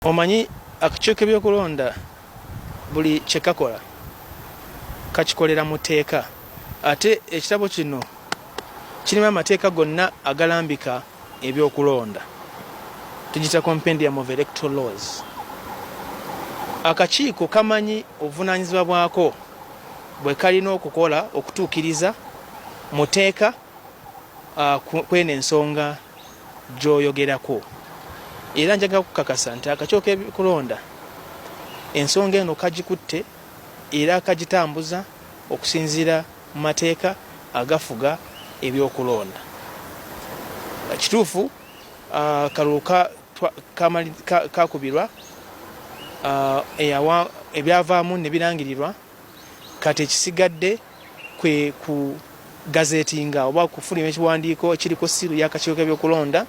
Omanyi akakiiko k'ebyokulonda buli kye kakola kakikolera mu tteeka, ate ekitabo kino kirimu amateeka gonna agalambika ebyokulonda, tugiyita Compendium of Electoral Laws. Akakiiko kamanyi obuvunaanyizibwa bwako bwe kalina okukola okutuukiriza mu tteeka kweno ensonga gy'oyogerako. Era njagala kukakasa nti akakiiko k'ebyokulonda ensonga eno kagikutte era kagitambuza okusinziira mu mateeka agafuga ebyokulonda. Kituufu akalulu kakubirwa, ebyavaamu ne birangirirwa, kati ekisigadde kwe ku gazetinga oba okufulumya ekiwandiiko ekiriko ssiiru y'akakiiko k'ebyokulonda,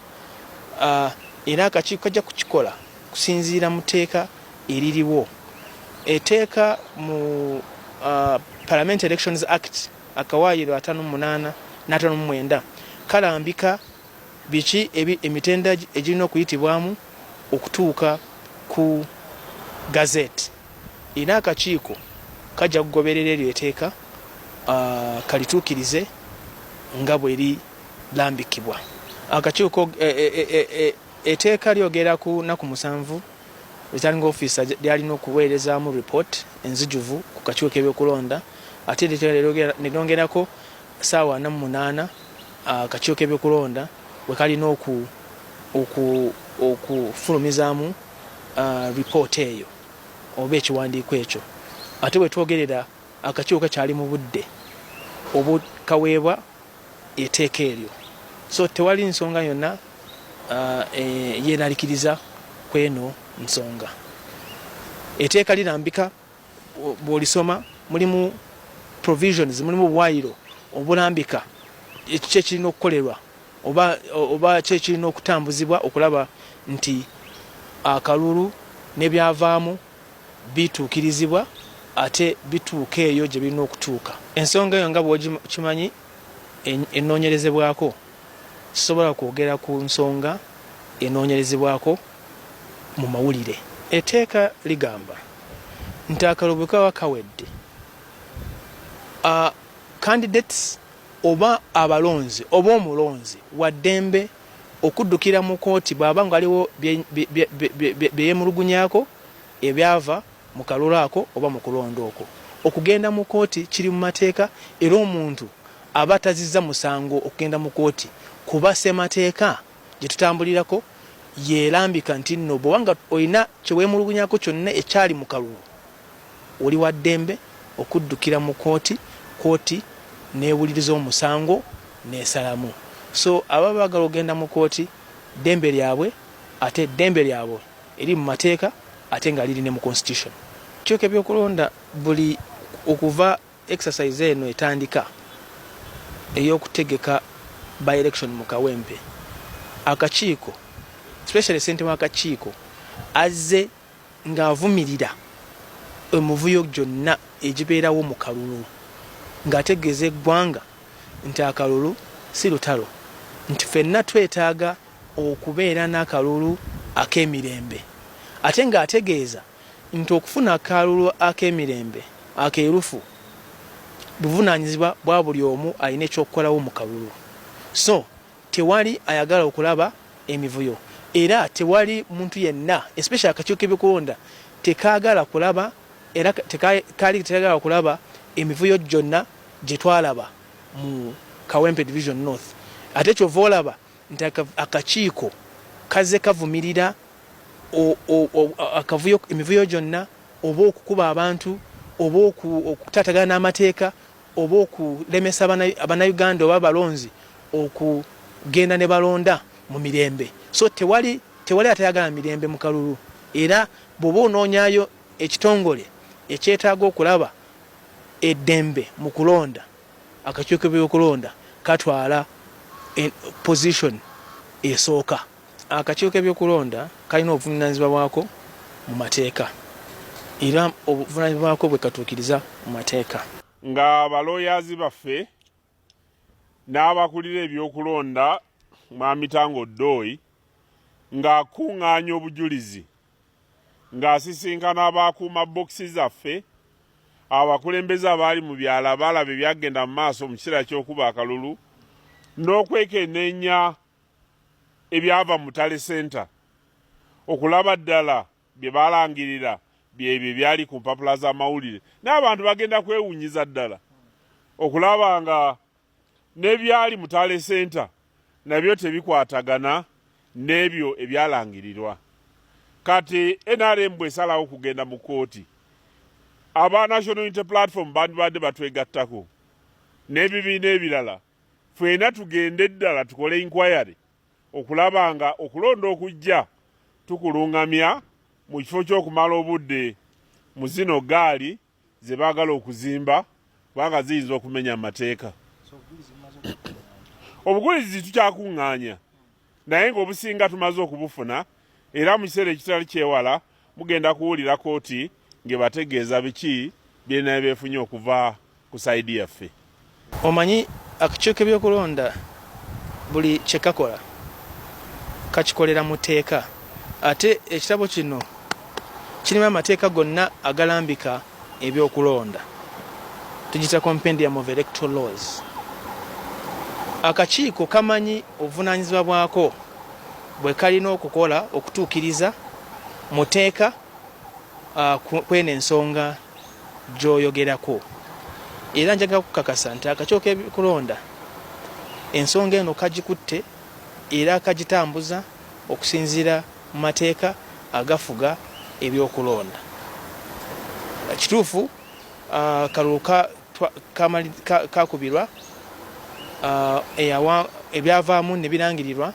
era akakiiko kajja kukikola kusinziira mu tteeka eririwo. Etteeka mu Parliamentary Elections Act akawaayiro 58 ne 59 kalambika biki emitendera egirina okuyitibwamu okutuuka ku gazette, era akakiiko kajja kugoberera eryo eteeka kalituukirize nga bwe lirambikibwa. Akakiiko eteeka lyogera ku nnaku 7 returning officer lyalina okuweerezaamu report enzijuvu ku kakiiko k'ebyokulonda, ate ne lyongerako ssaawa 48 akakiiko k'ebyokulonda we kalina okufulumizaamu ripoota eyo oba ekiwandiiko ekyo. Ate bwe twogerera akakiiko kakyali mu budde obukaweebwa etteeka eryo, so tewali nsonga yonna yeeraliikiriza ku eno nsonga. Etteeka lirambika, bw'olisoma mulimu provisions, mulimu obuwaayiro obulambika kiki ekirina okukolerwa oba ki ekirina okutambuzibwa okulaba nti akalulu n'ebyavaamu bituukirizibwa ate bituuka eyo gye birina okutuuka. Ensonga eyo nga bw'okimanyi enoonyerezebwako, sisobola kwogera ku nsonga enoonyerezebwako mu mawulire. Etteeka ligamba nti akalulu bwe kaba kawedde, candidates oba abalonzi oba omulonzi wa ddembe okuddukira mu kkooti bw'aba nga waliwo bye yeemulugunyaako ebyava mu kalulu ako oba mu kulonda okwo. Okugenda mu kkooti kiri mu mateeka era omuntu aba tazizza musango okugenda mu kkooti kuba ssemateeka gye tutambulirako yeerambika nti nno bw'oba nga olina kye weemulugunyaako kyonna ekyali mu kalulu oli wa ddembe okuddukira mu kkooti, kkooti n'ewuliriza omusango n'esalamu. So ababa baagala okugenda mu kkooti ddembe lyabwe ate ddembe lyabwe eriri mu mateeka ate nga liri ne mu constitution. Kyoka ebyokulonda buli okuva exercise eno etandika ey'okutegeka by election mu Kawempe, akakiiko especially ssentebe w'akakiiko azze ng'avumirira emivuyo gyonna egibeerawo mu kalulu ng'ategeeza eggwanga nti akalulu si lutalo, nti ffenna twetaaga okubeera n'akalulu ak'emirembe ate ng'ategeeza nti okufuna akalulu ak'emirembe akeerufu buvunaanyizibwa bwa buli omu alina eky'okukolawo mu kalulu, so tewali ayagala okulaba emivuyo era tewali muntu yenna especially akakiiko k'ebyokulonda tekaagala kulaba era kaali tekagala kulaba emivuyo gyonna gye twalaba mu Kawempe Division North, ate kyova olaba nti akakiiko kazze kavumirira akavuyo, emivuyo gyonna oba okukuba abantu oba okutaatagana n'amateeka oba okulemesa Bannayuganda oba abalonzi okugenda ne balonda mu mirembe. So tewali tewali atayagala mirembe mu kalulu, era bw'oba onoonyayo ekitongole ekyetaaga okulaba eddembe mu kulonda, akakiiko k'ebyokulonda katwala position esooka. Akakiiko k'ebyokulonda kalina obuvunaanyizibwa bwako mu mateeka era obuvunaanyizibwa bwako bwe katuukiriza mu mateeka. Nga balooyaazi baffe n'abakulira ebyokulonda Mwami Tanga Odoi ng'akungaanya obujulizi. Ng'asisinkana abakuuma bokisi zaffe, abakulembeze abaali mu byalo abaalaba ebyagenda mu maaso mu kiseera ky'okuba akalulu n'okwekenneenya ebyava mu tally center okulaba ddala bye baalangirira byebyo ebyali ku mpapula z'amawulire. N'abantu bagenda kwewunyiza ddala okulaba nga n'ebyali mu tally center nabyo tebikwatagana n'ebyo ebyalangirirwa. Kati NRM bw'esalawo okugenda mu kkooti, aba National Unity Platform bandibadde batwegattako n'ebibiina ebirala, ffena tugende ddala tukole inquiry okulaba nga okulonda okujja tukulungamya mu kifo ky'okumala obudde mu zino gaali ze baagala okuzimba kubanga ziyinza okumenya amateeka. Obujulizi tukyakuŋŋaanya naye ng'obusinga tumaze okubufuna, era mu kiseera ekitali kyewala mugenda kuwulira kooti ng'ebategeeza biki byenaye beefunye okuva ku sayidi yaffe. Omanyi akakiiko k'ebyokulonda buli kye kakola kakikolera mu tteeka, ate ekitabo kino kirimu amateeka gonna agalambika ebyokulonda, tugiyita Compendium of Electoral Laws. Akakiiko kamanyi obuvunaanyizibwa bwako bwe kalina okukola okutuukiriza mu tteeka kweno ensonga gy'oyogerako. Era njagala kukakasa nti akakiiko k'ebyokulonda ensonga eno kagikutte era kagitambuza okusinziira mu mateeka agafuga ebyokulonda. Kituufu akalulu kakubirwa, ebyavaamu ne birangirirwa,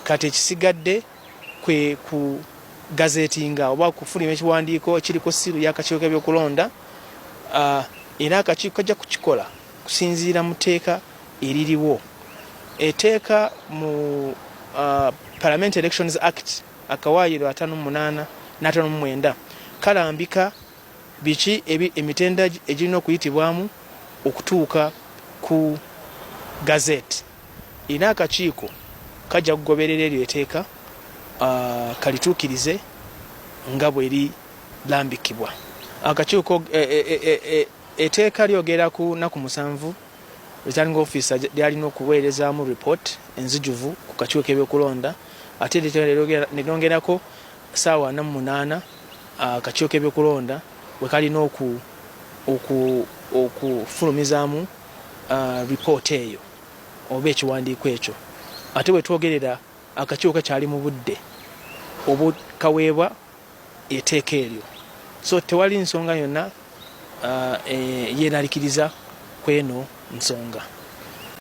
kati ekisigadde kwe ku gazetinga oba kufulumya ekiwandiiko ekiriko ssiiru y'akakiiko k'ebyokulonda, era akakiiko kajja kukikola kusinziira mu tteeka eririwo. Etteeka mu Parliamentary Elections Act akawaayiro 58 ne 59 kalambika biki emitendera egirina okuyitibwamu okutuuka ku gazette, era akakiiko kajja kugoberera eryo etteeka kalituukirize nga bwe lirambikibwa. Akakiiko etteeka lyogera ku nnaku 7 returning officer lyalina okuweerezaamu report enzijuvu ku kakiiko k'ebyokulonda, ate ne lyongerako ssaawa 48 akakiiko k'ebyokulonda bwe kalina okufulumizaamu ripoota eyo oba ekiwandiiko ekyo. Ate bwe twogerera akakiiko kakyali mu budde obukaweebwa etteeka eryo, so tewali nsonga yonna yeeraliikiriza ku eno nsonga.